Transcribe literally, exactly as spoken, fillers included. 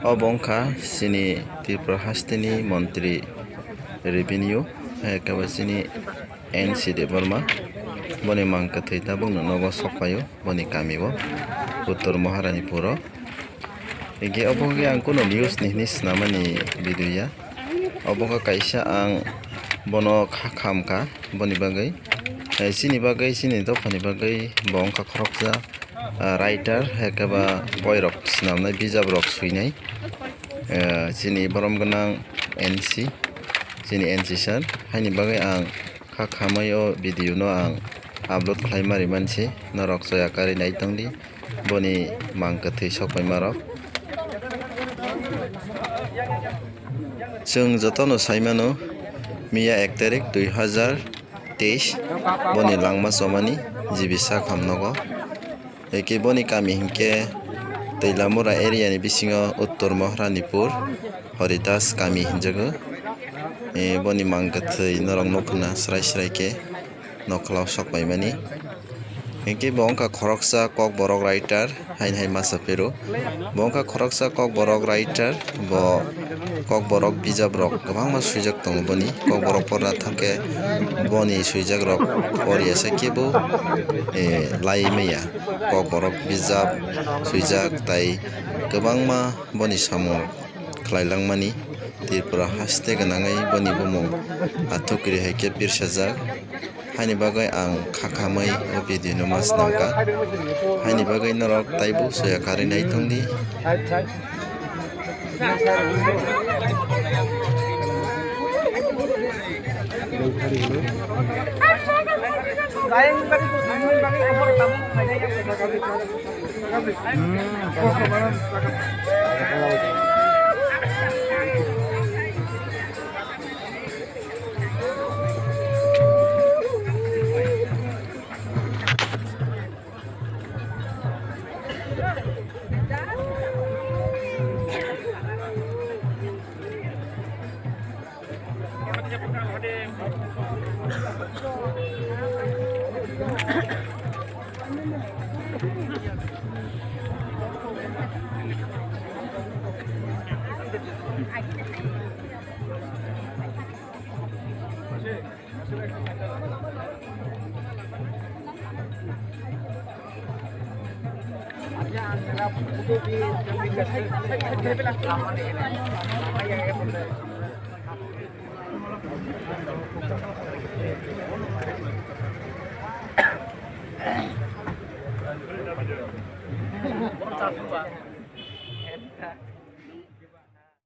Obo wngkha chini Tripura hasteni montri revenue, hai khe bo chini N C Debbarma. Boni mang kwthwi tabukno nogo sokpaio, boni kamio, Uttor Maharanipuro. Hingke obo hingke ang kuno news ni hinwi swnamani video ya. Obo wngkha kaisa ang bono kha khamkha boni bagwi. Eh, chini bagwi, chini dophani bagwi bo wngkha khoroksa, ah, writer, hai khe ba boirok swnamnai, bijaprok swinai. Eh, chini borom gwnang N C, chini N C sir, haini bagwi ang kha khamwi o video no ang upload khlaima rimansi, norok choya karwi nai tongdi. Boni mang kwthwi sokpaimarok. Chwng jotono sai mano, miya ek tarik dui hazar teis boni langma chomani G B sakham nogo. Eke boni kami hinkhe Twilamura area ni bisingo Uttor Maharanipur Horidas kami hinjago. E, boni mang kwthwi norok nukha na srai srai khe. Nokhla o sok paimani. Hinkhe bo wngkha khoroksa Kokborok writer, haini hai masa phiro. Bo wngkha khoroksa Kokborok writer, bo Kokborok bijaprok kwbangma swijak tongo boni. Kokborok porna thangkhe boni swijakrok poriya se kebo, eh, lai maya. Kokborok bijap swijak tai kwbangma boni samung khlai langmani. Tripura haste gwnangwi boni bumung athukiri hai khe pirsajak. Haini bagwi ang kha khamwi o video no ma swnamkha. Haini bagwi norok taibo soya karwi nai tongdi.